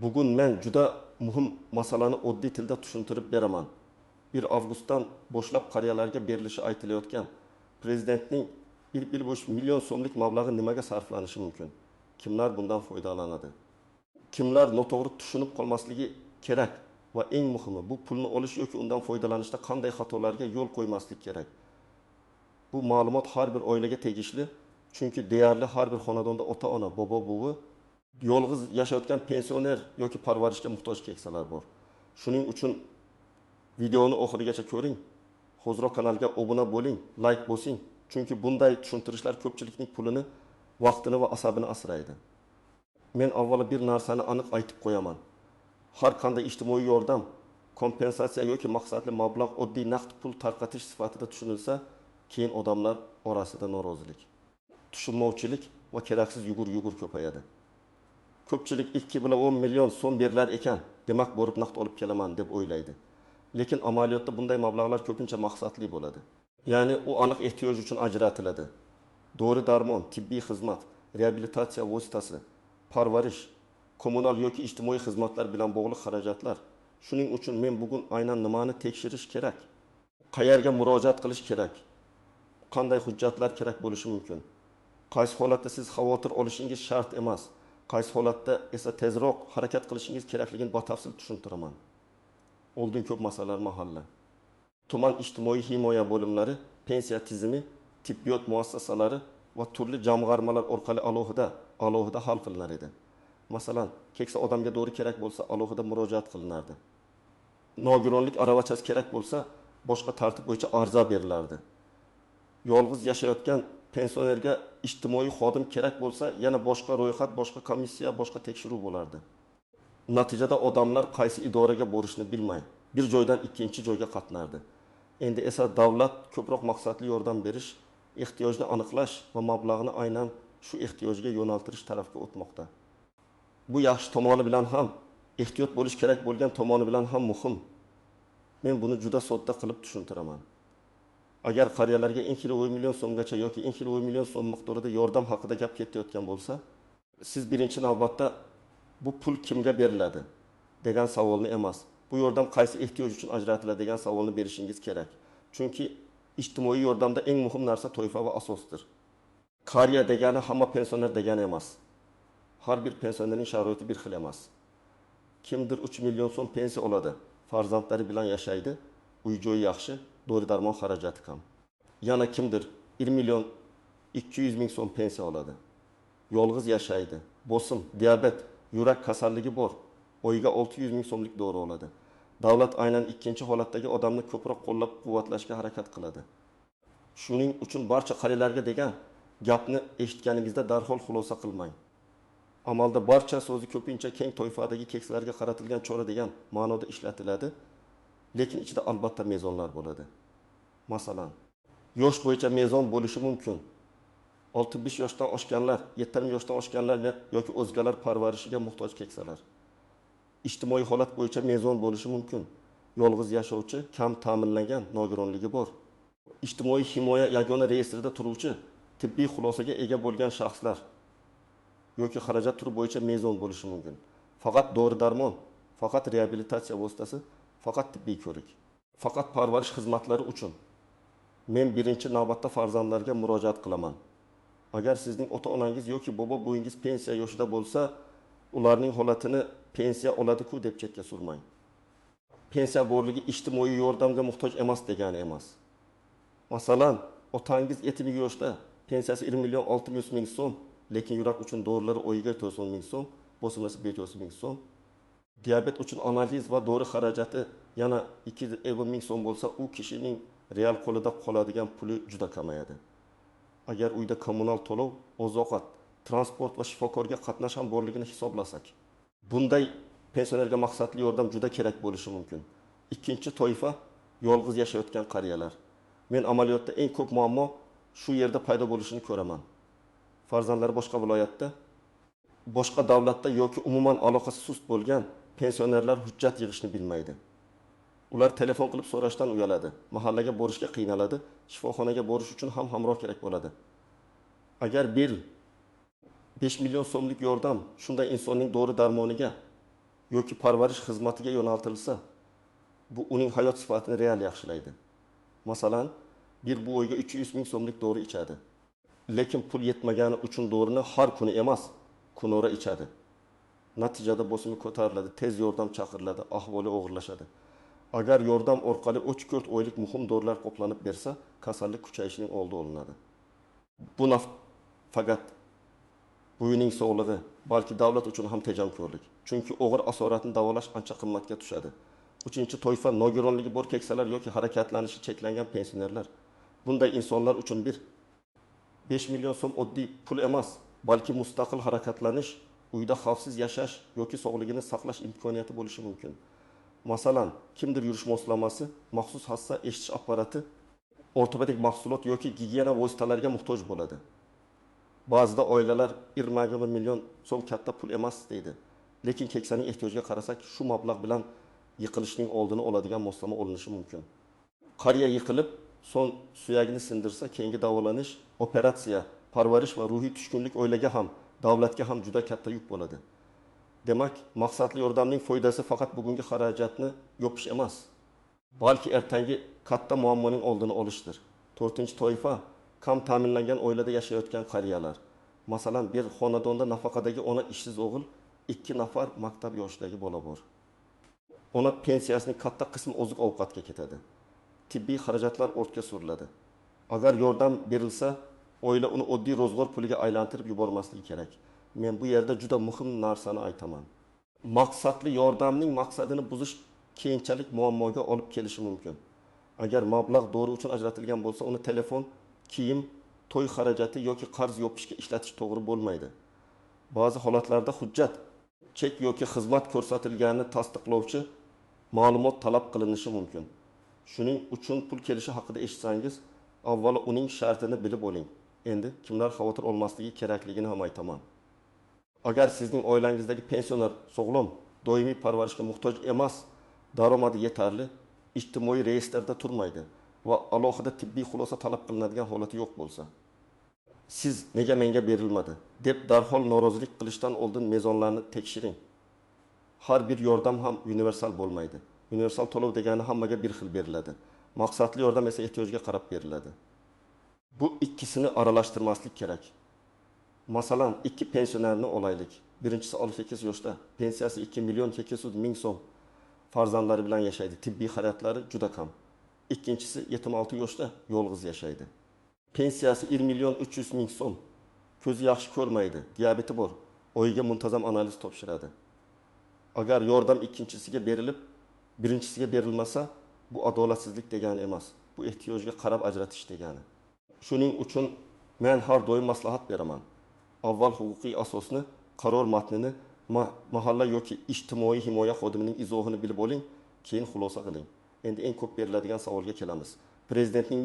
Bugun men juda muhim masalani oddiy tilda tushuntirib beraman. 1 avgustdan boshlab qariyalarga berilishi aytilayotgan Prezidentning 1,5 million so'mlik mablag'i nimaga sarflanishi mumkin? Kimlar bundan foydalanadi? Kimlar noto'g'ri tushunib qolmasligi kerak va eng muhimi, bu pulni olish yoki undan foydalanishda qanday xatolarga yo'l qo'ymaslik kerak? Bu ma'lumot har bir oilaga tegishli, chunki deyarli har bir xonadonda ota-ona, bobo-buvi, yolg'iz yashayotgan pensioner yoki parvarishga muhtoj keksalar bor. Shuning uchun videoni oxirigacha ko'ring, hoziroq kanalga obuna bo'ling, like bosing, chunki bunday tushuntirishlar ko'pchilikning pulini, vaqtini va asabini asraydi. Men avvalo bir narsani aniq aytib qo'yaman. Har qanday ijtimoiy yordam, kompensatsiya yoki maqsadli mablag' oddiy naqd pul tarqatish sifatida tushunilsa, keyin odamlar orasida norozilik, tushunmovchilik va keraksiz yugur-yugur ko'payadi. Ko'pchilik 2,10 million so'm berilar ekan, demak borib naqd olib kelaman deb o'ylaydi. Lekin amaliyotda bunday mablag'lar ko'pincha maqsadli bo'ladi. Ya'ni u aniq ehtiyoj uchun ajratiladi. Dori-darmon, tibbiy xizmat, reabilitatsiya vositasi, parvarish, kommunal yoki ijtimoiy xizmatlar bilan bog'liq xarajatlar. Shuning uchun men bugun aynan nimani tekshirish kerak, qayerga murojaat qilish kerak, qanday hujjatlar kerak bo'lishi mumkin, qaysi holatda siz xavotir olishingiz shart emas, qaysi holatda esa tezroq harakat qilishingiz kerakligini batafsil tushuntiraman. Oldin ko'p masalalar mahalla, tuman ijtimoiy himoya bo'limlari, pensiya tizimi, tibbiyot muassasalari va turli jamg'armalar orqali alohida hal qilinar edi. Masalan, keksa odamga dori kerak bo'lsa, alohida murojaat qilinardi. Nogironlik aravachasi kerak bo'lsa, boshqa tartib bo'yicha arza berilardi. Yolg'iz yashayotgan pensionerga ijtimoiy xodim kerak bo'lsa, yana boshqa ro'yxat, boshqa komissiya, boshqa tekshiruv bo'lardi. Natijada odamlar qaysi idoraga borishni bilmay, bir joydan ikkinchi joyga qatnardi. Endi esa davlat ko'proq maqsadli yordam berish, ehtiyojni aniqlash va mablag'ni aynan shu ehtiyojga yo'naltirish tarafga o'tmoqda. Bu yaxshi tomoni bilan ham, ehtiyot bo'lish kerak bo'lgan tomoni bilan ham muhim. Men buni juda sodda qilib tushuntiraman. Agar qariyalarga 2,5 million so'mgacha yoki 2,5 million so'm miqdorida yordam haqida gap ketayotgan bo'lsa, siz birinchi navbatda bu pul kimga beriladi degan savolni emas, bu yordam qaysi ehtiyoj uchun ajratiladi degan savolni berishingiz kerak. Chunki ijtimoiy yordamda eng muhim narsa toifa va asosdir. Qariya degani hamma pensioner degani emas. Har bir pensionerning sharoiti bir xil emas. Kimdir 3 million so'm pensiya oladi, farzandlari bilan yashaydi, uy-joyi yaxshi, dori-darmon xarajati kam. Yana kimdir 1 million 200 ming so'm pensiya oladi. Yolg'iz yashaydi, bosim, diabet, yurak kasalligi bor, oyiga 600 ming so'mlik dori oladi. Davlat aynan ikkinchi holatdagi odamni ko'proq qo'llab-quvvatlashga harakat qiladi. Shuning uchun barcha qariyalarga degan gapni eshitganingizda darhol xulosa qilmang. Amalda barcha so'zi ko'pincha keng toifadagi keksalarga qaratilgan chora degan ma'noda ishlatiladi, lekin ichida albatta mezonlar bo'ladi. Masalan, yosh bo'yicha mezon bo'lishi mumkin. 65 yoshdan oshganlar, 70 yoshdan oshganlar yoki o'zgalar parvarishiga muhtoj keksalar. Ijtimoiy holat bo'yicha mezon bo'lishi mumkin. Yolg'iz yashovchi, kam ta'minlangan, nogironligi bor. Ijtimoiy himoya yagona reyestrida turuvchi, tibbiy xulosaga ega bo'lgan shaxslar yoki xarajat turi bo'yicha mezon bo'lishi mumkin. Faqat dori-darmon, faqat reabilitatsiya vositasi, faqat tibbiy ko'rik, faqat parvarish xizmatlari uchun. Men birinchi navbatda farzandlarga murojaat qilaman. Agar sizning ota-onangiz yoki bobo-buvingiz pensiya yoshida bo'lsa, ularning holatini pensiya oladi-ku deb chetga surmang. Pensiya borligi ijtimoiy yordamga muhtoj emas degani emas. Masalan, otangiz 70 yoshda, pensiyasi 1 million 600 ming so'm, lekin yurak uchun dorilar oyiga 400 ming so'm, bosimasi 500 ming so'm. Diabet uchun analiz va dori xarajati yana 250 ming so'm bo'lsa, u kishining real qo'lida qoladigan puli juda kamayadi. Agar uyda kommunal to'lov, oziq-ovqat, transport va shifokorga qatnash ham borligini hisoblasak, bunday pensionerga maqsadli yordam juda kerak bo'lishi mumkin. Ikkinchi toifa yolg'iz yashayotgan qariyalar. Men amaliyotda eng ko'p muammo shu yerda paydo bo'lishini ko'raman. Farzandlari boshqa viloyatda, boshqa davlatda yoki umuman aloqasi sust bo'lgan pensionerlar hujjat yig'ishni bilmaydi. Ular telefon qilib so'rashdan uyaladi, mahallaga borishga qiynaladi, shifoxonaga borish uchun ham hamroh kerak bo'ladi. Agar bir 5 million so'mlik yordam shunday insonning dori-darmoniga, yoki parvarish xizmatiga yo'naltirilsa, bu uning hayot sifatini real yaxshilaydi. Masalan, bir buvi oyga 300 ming so'mlik dori ichadi. Lekin pul yetmagani uchun dorini har kuni emas, kunora ichadi. Natijada bosimi ko'tariladi, tez yordam chaqiriladi, ahvoli og'irlashadi. Agar yordam orqali 3-4 oylik muhim dorilar qoplanib bersa, kasallik kuchayishining oldi olinadi. Bu nafaqat buvining sog'lig'i, balki davlat uchun ham tejamkorlik. Chunki og'ir asoratni davolash ancha qimmatga tushadi. Uchinchi toifa nogironligi bor keksalar yoki harakatlanishi cheklangan pensionerlar. Bunday insonlar uchun bir 5 million so'm oddiy pul emas, balki mustaqil harakatlanish, uyda xavfsiz yashash yoki sog'ligini saqlash imkoniyati bo'lishi mumkin. Masalan, kimdir yurish moslamasi, maxsus hassa, eshitish apparati, ortopedik mahsulot yoki gigiyena vositalariga muhtoj bo'ladi. Ba'zida oilalar 21 million so'm katta pul emas deydi. Lekin keksaning ehtiyojiga qarasak, shu mablag' bilan yiqilishning oldini oladigan moslama olinishi mumkin. Qariya yiqilib, so'ng suyagini sindirsa, keyingi davolanish, operatsiya, parvarish va ruhiy tushkunlik oilaga ham, davlatga ham juda katta yuk bo'ladi. Demak, maqsadli yordamning foydasi faqat bugungi xarajatni yopish emas, balki ertangi katta muammoning oldini olishdir. To'rtinchi toifa kam ta'minlangan oilada yashayotgan qariyalar. Masalan, bir xonadonda nafaqadagi ona, ishsiz o'g'il, 2 nafar maktab yoshidagi bola bor. Ona pensiyasining katta qismi oziq-ovqatga ketadi. Tibbiy xarajatlar ortga suriladi. Agar yordam berilsa, oila uni oddiy ro'zg'or puliga aylantirib yubormasligi kerak. Men bu yerda juda muhim narsani aytaman. Maqsadli yordamning maqsadini buzish keyinchalik muammoga olib kelishi mumkin. Agar mablag' dori uchun ajratilgan bo'lsa, uni telefon, kiyim, to'y xarajati yoki qarz yopishga ishlatish to'g'ri bo'lmaydi. Ba'zi holatlarda hujjat, chek yoki xizmat ko'rsatilganini tasdiqlovchi ma'lumot talab qilinishi mumkin. Shuning uchun pul kelishi haqida eshitsangiz, avvalo uning shartini bilib oling. Endi kimlar xavotir olmasligi kerakligini ham aytaman. Agar sizning oilangizdagi pensioner sog'lom, doimiy parvarishga muhtoj emas, daromadi yetarli, ijtimoiy reyestrda turmaydi va alohida tibbiy xulosa talab qilinadigan holati yo'q bo'lsa, siz nega menga berilmadi deb darhol norozilik qilishdan oldin mezonlarni tekshiring. Har bir yordam ham universal bo'lmaydi. Universal to'lov degani hammaga bir xil beriladi. Maqsadli yordam esa ehtiyojga qarab beriladi. Bu ikkisini aralashtirmaslik kerak. Masalan, 2 pensionerni olaylik. Birinchisi 68 yoshda, pensiyasi 2 million 800 ming so'm. Farzandlari bilan yashaydi, tibbiy xarajatlari juda kam. Ikkinchisi 76 yoshda, yolg'iz yashaydi. Pensiyasi 1 million 300 ming so'm. Ko'zi yaxshi ko'rmaydi, diabeti bor. Oyiga muntazam analiz topshiradi. Agar yordam ikkinchisiga berilib, birinchisiga berilmasa, bu adolatsizlik degani emas. Bu ehtiyojga qarab ajratish degani. Shuning uchun men har doim maslahat beraman. Avval huquqiy asosni, qaror matnini, mahalla yoki ijtimoiy himoya xodimining izohini bilib oling, keyin xulosa qiling. Endi eng ko'p beriladigan savolga kelamiz. Prezidentning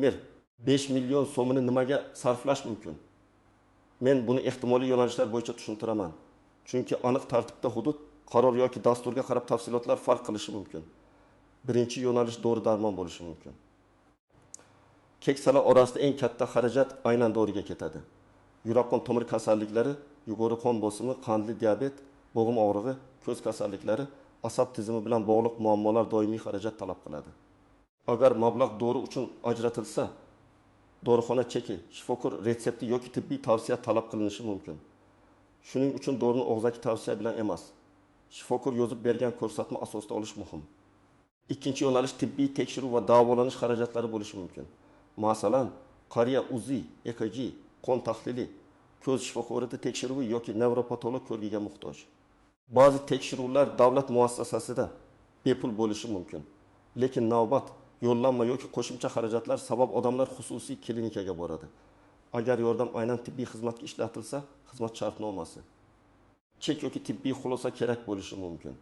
5 million so'mini nimaga sarflash mumkin? Men buni ehtimoliy yo'nalishlar bo'yicha tushuntiraman. Chunki aniq tartibda hudud, qaror yoki dasturga qarab tafsilotlar farq qilishi mumkin. Birinchi yo'nalish dori-darmon bo'lishi mumkin. Keksalar orasida eng katta xarajat aynan doriga ketadi. Yurak-qon tomir kasalliklari, yuqori qon bosimi, qandli diabet, bo'g'im og'rig'i, ko'z kasalliklari, asab tizimi bilan bog'liq muammolar doimiy xarajat talab qiladi. Agar mablag' dori uchun ajratilsa, dorixona cheki, shifokor retsepti yoki tibbiy tavsiya talab qilinishi mumkin. Shuning uchun dorini og'zaki tavsiya bilan emas, shifokor yozib bergan ko'rsatma asosida olish muhim. Ikkinchi yo'nalish tibbiy tekshiruv va davolanish xarajatlari bo'lishi mumkin. Masalan, qariya UZI, EKG, qon tahlili, ko'z shifokorida tekshiruvi yoki nevropatolog ko'rgiga muhtoj. Ba'zi tekshiruvlar davlat muassasasida bepul bo'lishi mumkin. Lekin navbat, yo'llanma yoki qo'shimcha xarajatlar sabab odamlar xususiy klinikaga boradi. Agar yordam aynan tibbiy xizmatga ishlatilsa, xizmat shartnomasi, chek yoki tibbiy xulosa kerak bo'lishi mumkin.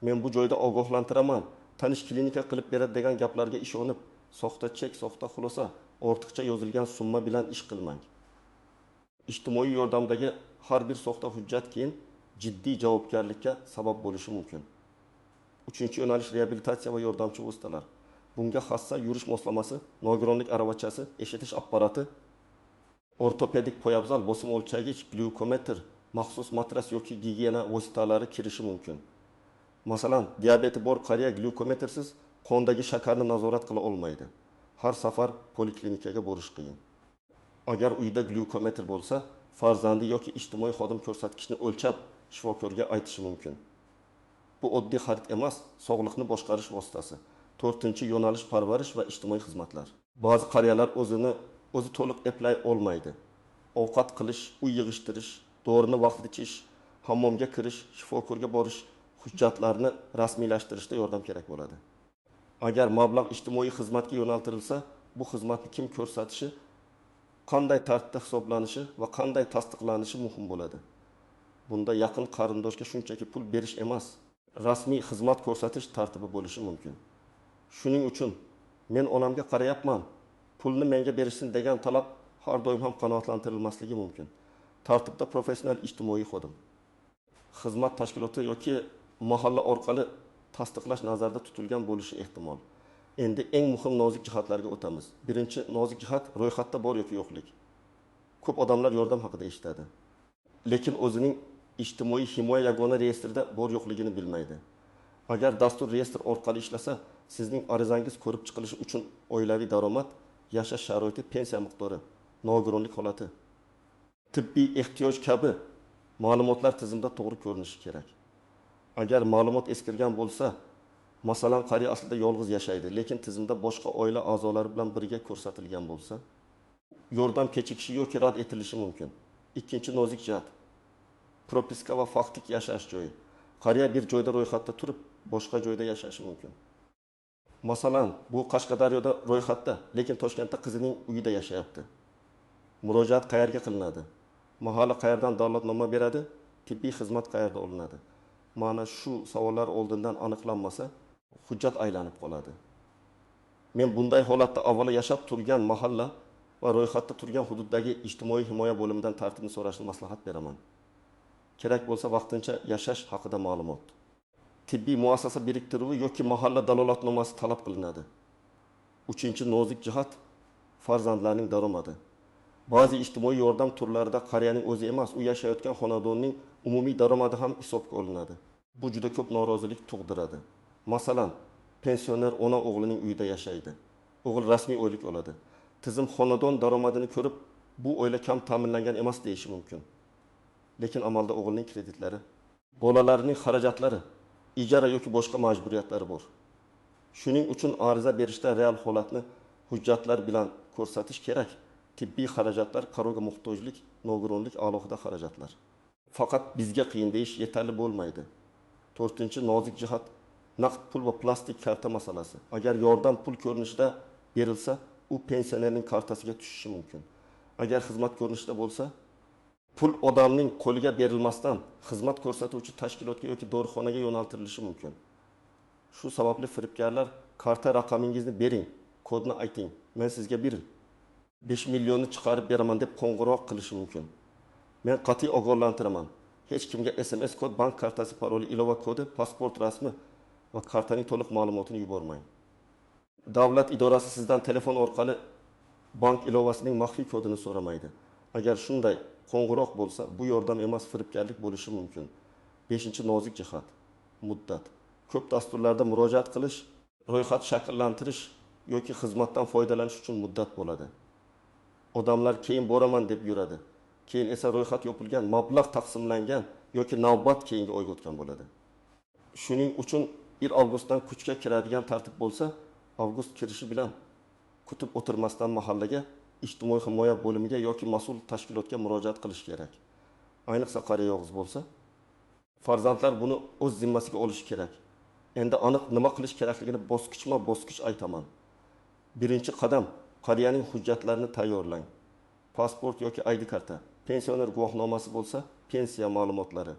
Men bu joyda ogohlantiraman, tanish klinika qilib beradi degan gaplarga ishonib, soxta chek, soxta xulosa, ortiqcha yozilgan summa bilan ish qilmang. Ijtimoiy yordamdagi har bir soxta hujjat keyin jiddiy javobgarlikka sabab bo'lishi mumkin. Uchinchi yo'nalish reabilitatsiya va yordamchi vositalar. Bunga hassa yurish moslamasi, nogironlik aravachasi, eshitish apparati, ortopedik poyabzal, bosim o'lchagich, glyukometr, maxsus matras yoki gigiyena vositalari kirishi mumkin. Masalan, diabeti bor qariya glyukometrsiz qondagi shakarni nazorat qila olmaydi. Har safar poliklinikaga borish qiyin. Agar uyda glyukometr bo'lsa, farzandi yoki ijtimoiy xodim ko'rsatkichni o'lchab, shifokorga aytishi mumkin. Bu oddiy xarid emas, sog'liqni boshqarish vositasi. To'rtinchi yo'nalish parvarish va ijtimoiy xizmatlar. Ba'zi qariyalar o'zini o'zi to'liq eplay olmaydi. Ovqat qilish, uy yig'ishtirish, dorini vaqtida ichish, hammomga kirish, shifokorga borish, hujjatlarni rasmiylashtirishda yordam kerak bo'ladi. Agar mablag' ijtimoiy xizmatga yo'naltirilsa, bu xizmatni kim ko'rsatishi, qanday tartibda hisoblanishi va qanday tasdiqlanishi muhim bo'ladi. Bunda yaqin qarindoshga shunchaki pul berish emas, rasmiy xizmat ko'rsatish tartibi bo'lishi mumkin. Shuning uchun men onamga qarayapman, pulni menga berishsin degan talab har doim ham qanoatlantirilmasligi mumkin. Tartibda professional ijtimoiy xodim, xizmat tashkiloti yoki mahalla orqali tasdiqlash nazarda tutilgan bo'lishi ehtimol. Endi eng muhim nozik jihatlarga o'tamiz. Birinchi nozik jihat ro'yxatda bor yoki yo'qlik. Ko'p odamlar yordam haqida eshitadi, lekin o'zining ijtimoiy himoya yagona reyestrida bor yo'qligini bilmaydi. Agar dastur reyestr orqali ishlasa, sizning arizangiz ko'rib chiqilishi uchun oilaviy daromad, yashash sharoiti, pensiya miqdori, nogironlik holati, tibbiy ehtiyoj kabi ma'lumotlar tizimda to'g'ri ko'rinishi kerak. Agar ma'lumot eskirgan bo'lsa, masalan, qariya aslida yolg'iz yashaydi, lekin tizimda boshqa oila a'zolari bilan birga ko'rsatilgan bo'lsa, yordam kechikishi yoki rad etilishi mumkin. Ikkinchi nozik jihat propiska va faktik yashash joyi. Qariya bir joyda ro'yxatda turib, boshqa joyda yashashi mumkin. Masalan, bu Qashqadaryoda ro'yxatda, lekin Toshkentda qizining uyida yashayapti. Murojaat qayerga qilinadi? Mahalla qayerdan dalolatnoma beradi? Tibbiy xizmat qayerda olinadi? Mana shu savollar oldindan aniqlanmasa, hujjat aylanib qoladi. Men bunday holatda avvalo yashab turgan mahalla va ro'yxatda turgan hududdagi ijtimoiy himoya bo'limidan tartibni so'rashni maslahat beraman. Kerak bo'lsa vaqtincha yashash haqida ma'lumot, tibbiy muassasa biriktiruvi yoki mahalla dalolatnomasi talab qilinadi. Uchinchi nozik jihat farzandlarning daromadi. Ba'zi ijtimoiy yordam turlarida qariyaning o'zi emas, u yashayotgan xonadonning umumiy daromadi ham hisobga olinadi. Bu juda ko'p norozilik tug'diradi. Masalan, pensioner ona o'g'lining uyida yashaydi. O'g'il rasmiy oylik oladi. Tizim xonadon daromadini ko'rib, bu oila kam ta'minlangan emas deyishi mumkin. Lekin amalda o'g'ilning kreditlari, bolalarining xarajatlari, ijara yoki boshqa majburiyatlari bor. Shuning uchun ariza berishda real holatni hujjatlar bilan ko'rsatish kerak. Tibbiy xarajatlar, qarovga muhtojlik, nogironlik alohida xarajatlar. Faqat bizga qiyin deyish yetarli bo'lmaydi. To'rtinchi nozik jihat naqd pul va plastik karta masalasi. Agar yordam pul ko'rinishida berilsa, u pensionerning kartasiga tushishi mumkin. Agar xizmat ko'rinishida bo'lsa, pul odamning qo'liga berilmasdan xizmat ko'rsatuvchi tashkilotga yoki dorixonaga yo'naltirilishi mumkin. Shu sababli firibgarlar karta raqamingizni bering, kodni ayting, men sizga bir 5 millionni chiqarib beraman deb qo'ng'iroq qilishi mumkin. Men qat'iy ogohlantiraman. Hech kimga SMS kod, bank kartasi paroli, ilova kodi, pasport rasmi va kartaning to'liq ma'lumotini yubormang. Davlat idorasi sizdan telefon orqali bank ilovasining maxfiy kodini so'ramaydi. Agar shunday qo'ng'iroq bo'lsa, bu yordam emas, firibgarlik bo'lishi mumkin. 5. Nozik jihat muddat. Ko'p dasturlarda murojaat qilish, ro'yxat shakllantirish yoki xizmatdan foydalanish uchun muddat bo'ladi. Odamlar keyin boraman deb yuradi. Keyin esa ro'yxat yopilgan, mablag' taqsimlangan yoki navbat keyingi oyga o'tgan bo'ladi. Shuning uchun 1 avgustdan kuchga kiradigan tartib bo'lsa, avgust kirishi bilan kutib o'tirmasdan mahallaga, ijtimoiy himoya bo'limiga yoki mas'ul tashkilotga murojaat qilish kerak. Ayniqsa qariya yolg'iz bo'lsa, farzandlar buni o'z zimmasiga olishi kerak. Endi aniq nima qilish kerakligini bosqichma-bosqich aytaman. Birinchi qadam qariyaning hujjatlarini tayyorlang. Pasport yoki ID karta, pensioner guvohnomasi bo'lsa, pensiya ma'lumotlari,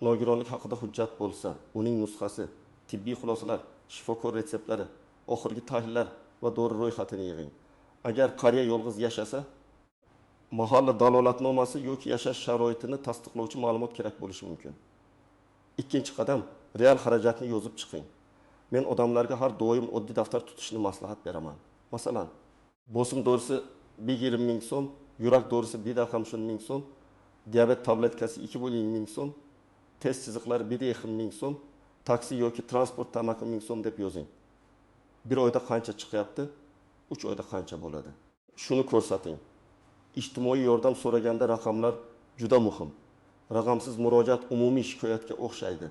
nogironlik haqida hujjat bo'lsa, uning nusxasi, tibbiy xulosalar, shifokor retseptlari, oxirgi tahlillar va dori ro'yxatini yig'ing. Agar qariya yolg'iz yashasa, mahalla dalolatnomasi yoki yashash sharoitini tasdiqlovchi ma'lumot kerak bo'lishi mumkin. Ikkinchi qadam real xarajatni yozib chiqing. Men odamlarga har doim oddiy daftar tutishni maslahat beraman. Masalan, bosim dorisi 1,5 ming so'm, yurak dorisi 1,5 ming so'm, diabet tabletkasi 2,5 ming so'm, test chiziqlari 1,5 ming so'm, Taksi yoki transport tamaki 1000 so'm deb yozing. Bir oyda qancha chiqyapti, 3 oyda qancha bo'ladi? Shuni ko'rsating. Ijtimoiy yordam so'raganda raqamlar juda muhim. Raqamsiz murojaat umumiy shikoyatga o'xshaydi.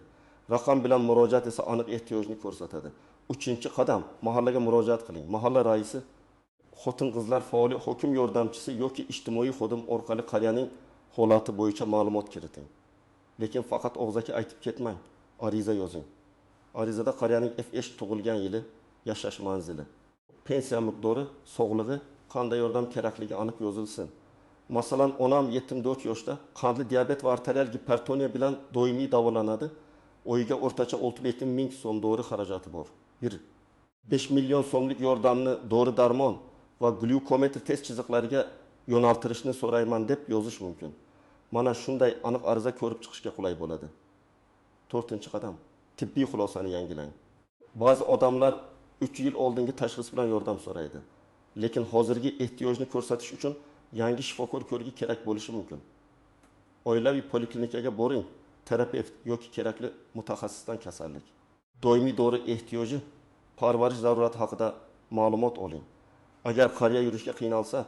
Raqam bilan murojaat esa aniq ehtiyojni ko'rsatadi. Uchinchi qadam, mahallaga murojaat qiling. Mahalla raisi, xotin-qizlar faoli, hokim yordamchisi yoki ijtimoiy xodim orqali qariyaning holati bo'yicha ma'lumot kiriting. Lekin faqat og'zaki aytib ketmang, ariza yozing. Arizada qariyaning FH tug'ilgan yili, yashash manzili, pensiya miqdori, sog'lig'i, qanday yordam kerakligi aniq yozilsin. Masalan, onam 74 yoshda, qandli diabet va arterial gipertoniya bilan doimiy davolanadi. Oyiga o'rtacha 6,5 ming so'm dori xarajati bor. 5 million so'mlik yordamni dori-darmon va glyukometr test chiziqlariga yo'naltirishni so'rayman deb yozish mumkin. Mana shunday aniq ariza ko'rib chiqishga qulay bo'ladi. To'rtinchi qadam, tibbiy xulosani yangilang. Ba'zi odamlar 3 yil oldingi tashxis bilan yordam so'raydi. Lekin hozirgi ehtiyojni ko'rsatish uchun yangi shifokor ko'rigi kerak bo'lishi mumkin. Oilaviy poliklinikaga boring, terapevt yoki kerakli mutaxassisdan kasallik, doimiy dori ehtiyoji, parvarish zarurati haqida ma'lumot oling. Agar qariya yurishga qiynalsa,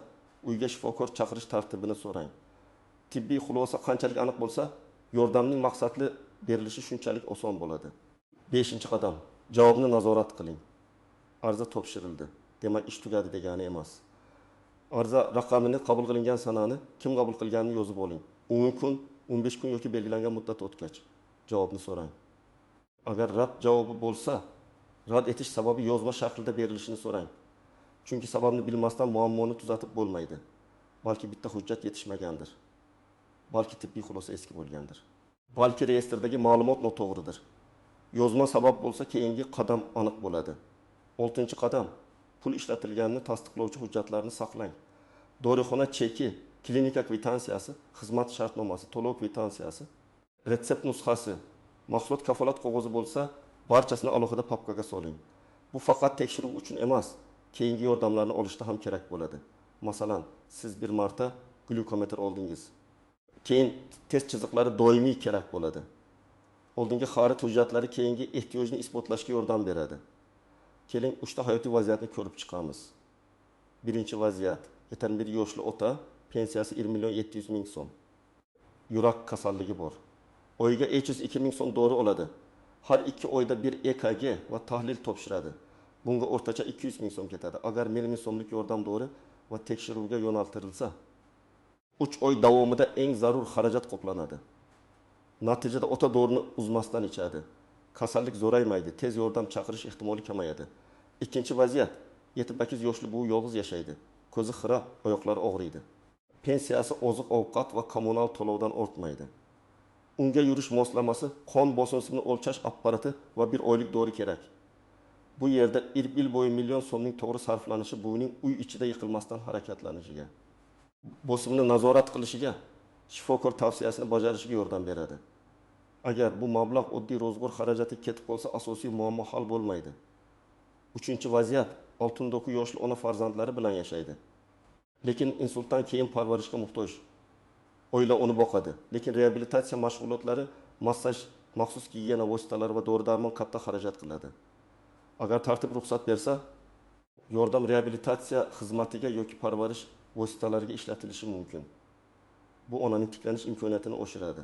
uyga shifokor chaqirish tartibini so'rang. Tibbiy xulosa qanchalik aniq bo'lsa, yordamning maqsadli berilishi shunchalik oson bo'ladi. 5-qadam, javobni nazorat qiling. Arza topshirildi, demak ish tugadi degani emas. Arza raqamini, qabul qilingan sanani, kim qabul qilganini yozib oling. 10 kun, 15 kun yoki belgilangan muddat o'tgach javobni so'rang. Agar rad javobi bo'lsa, rad etish sababi yozma shaklida berilishini so'rang. Chunki sababni bilmasdan muammoni tuzatib bo'lmaydi. Balki bitta hujjat yetishmagandir. Balki tibbiy xulosa eski bo'lgandir. Balki reyestrdagi ma'lumot noto'g'ridir. Yozma sabab bo'lsa, keyingi qadam aniq bo'ladi. 6-qadam, pul ishlatilganini tasdiqlovchi hujjatlarni saqlang. Dorixona cheki, klinika kvitansiyasi, xizmat shartnomasi, to'lov kvitansiyasi, retsept nusxasi, mahsulot kafolat qog'ozi bo'lsa, barchasini alohida papkaga soling. Bu faqat tekshiruv uchun emas, keyingi yordamlarni olishda ham kerak bo'ladi. Masalan, siz bir marta glyukometr oldingiz. Keyin test chiziqlari doimiy kerak bo'ladi. Oldingi xarid hujjatlari keyingi ehtiyojni isbotlashga yordam beradi. Keling, 3 ta hayotiy vaziyatni ko'rib chiqamiz. Birinchi vaziyat, 71 yoshli ota, pensiyasi 1 million 700 ming so'm. Yurak kasalligi bor. Oyiga 302 ming so'm dori oladi. Har 2 oyda bir EKG va tahlil topshiradi. Bunga o'rtacha 200 ming so'm ketadi. Agar 1 million so'mlik yordam dori va tekshiruvga yo'naltirilsa, 3 oy davomida eng zarur xarajat qoplanadi. Natijada ota dorini uzmasdan ichadi. Kasallik zo'raymaydi, tez yordam chaqirish ehtimoli kamayadi. Ikkinchi vaziyat, 78 yoshli buvi yolg'iz yashaydi. Ko'zi xira, oyoqlari og'riydi. Pensiyasi oziq-ovqat va kommunal to'lovdan ortmaydi. Unga yurish moslamasi, qon bosimini o'lchash apparati va bir oylik dori kerak. Bu yerda yil bo'yi million so'mning to'g'ri sarflanishi buvining uy ichida yiqilmasdan harakatlanishiga, bosimni nazorat qilishiga, shifokor tavsiyasini bajarishiga yordam beradi. Agar bu mablag' oddiy ro'zg'or xarajati ketib qolsa, asosiy muammo hal bo'lmaydi. Uchinchi vaziyat, 69 yoshli ona farzandlari bilan yashaydi. Lekin insultdan keyin parvarishga muhtoj. Oila uni boqadi. Lekin reabilitatsiya mashg'ulotlari, massaj, maxsus gigiyena vositalari va dori-darmon katta xarajat qiladi. Agar tartib ruxsat bersa, yordam reabilitatsiya xizmatiga yoki parvarish vositalariga ishlatilishi mumkin. Bu onaning tiklanish imkoniyatini oshiradi.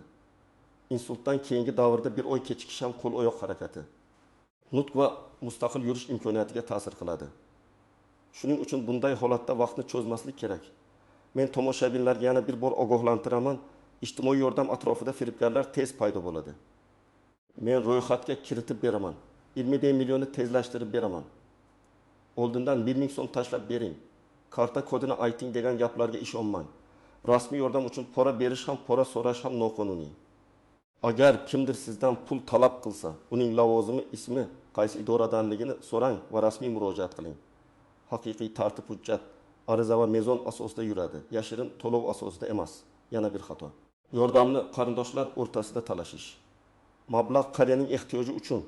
Insultdan keyingi davrda bir oy kechikish ham qo'l-oyoq harakati, nutq va mustaqil yurish imkoniyatiga ta'sir qiladi. Shuning uchun bunday holatda vaqtni cho'zmaslik kerak. Men tomoshabinlarga yana bir bor ogohlantiraman, ijtimoiy yordam atrofida firibgarlar tez paydo bo'ladi. Men ro'yxatga kiritib beraman. 20 millionni tezlashtirib beraman. Oldindan 1000 so'm tashlab bering. Karta kodini ayting degan gaplarga ishonmang. Rasmiy yordam uchun pora berish ham, pora so'rash ham noqonuniy. Agar kimdir sizdan pul talab qilsa, uning lavozimi, ismi, qaysi idoradanligini so'rang va rasmiy murojaat qiling. Haqiqiy tartib hujjat, ariza va mezon asosida yuradi, yashirin to'lov asosida emas. Yana bir xato. Yordamni qarindoshlar o'rtasida talashish. Mablag' qariyaning ehtiyoji uchun.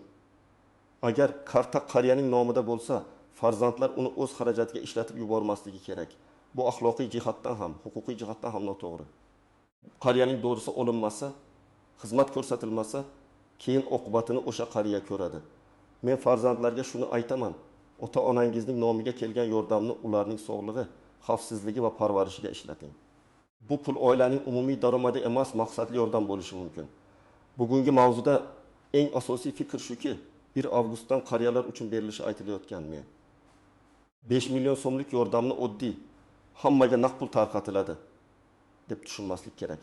Agar karta qariyaning nomida bo'lsa, farzandlar uni o'z xarajatiga ishlatib yubormasligi kerak. Bu axloqiy jihatdan ham, huquqiy jihatdan ham noto'g'ri. Qariyaning dorisi olinmasa, xizmat ko'rsatilmasa, Keyin oqibatini o'sha qariya ko'radi. Men farzandlarga shuni aytaman, ota-onangizning nomiga kelgan yordamni ularning sog'lig'i, xavfsizligi va parvarishiga ishlating. Bu pul oilaning umumiy daromadi emas, maqsadli yordam bo'lishi mumkin. Bugungi mavzuda eng asosiy fikr shuki, 1 avgustdan qariyalar uchun berilishi aytilayotgan men 5 million so'mlik yordamni oddiy hammaga naq pul tarqatiladi deb tushunmaslik kerak.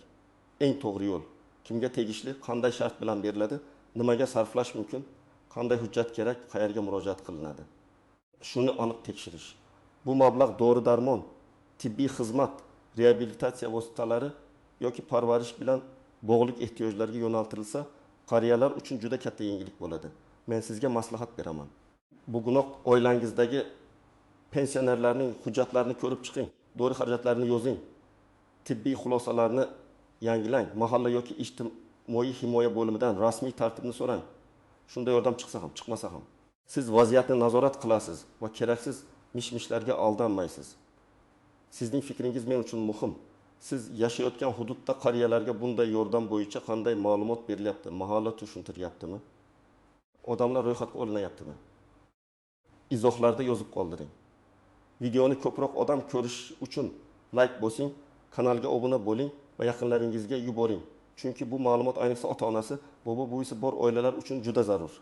Eng to'g'ri yo'l kimga tegishli, qanday shart bilan beriladi, nimaga sarflash mumkin, qanday hujjat kerak, qayerga murojaat qilinadi. Shuni aniq tekshirish. Bu mablag' dori-darmon, tibbiy xizmat, reabilitatsiya vositalari yoki parvarish bilan bog'liq ehtiyojlarga yo'naltirilsa, qariyalar uchun juda katta yengillik bo'ladi. Men sizga maslahat beraman. Bugunoq oilangizdagi pensionerlarning hujjatlarini ko'rib chiqing, dori xarajatlarini yozing, tibbiy xulosalarni yangilang, mahalla yoki ijtimoiy himoya bo'limidan rasmiy tartibni so'rang. Shunda yordam chiqsa ham, chiqmasa ham. Siz vaziyatni nazorat qilasiz va keraksiz mish-mishlarga aldanmaysiz. Sizning fikringiz men uchun muhim. Siz yashayotgan hududda qariyalarga bunday yordam bo'yicha qanday ma'lumot berilyapti? Mahalla tushuntiryaptimi? Odamlar ro'yxatga olinyaptimi? Izohlarda yozib qoldiring. Videoni ko'proq odam ko'rish uchun like bosing, kanalga obuna bo'ling va yaqinlaringizga yuboring. Chunki bu ma'lumot ayniqsa ota-onasi, bobo-buvisi bor oilalar uchun juda zarur.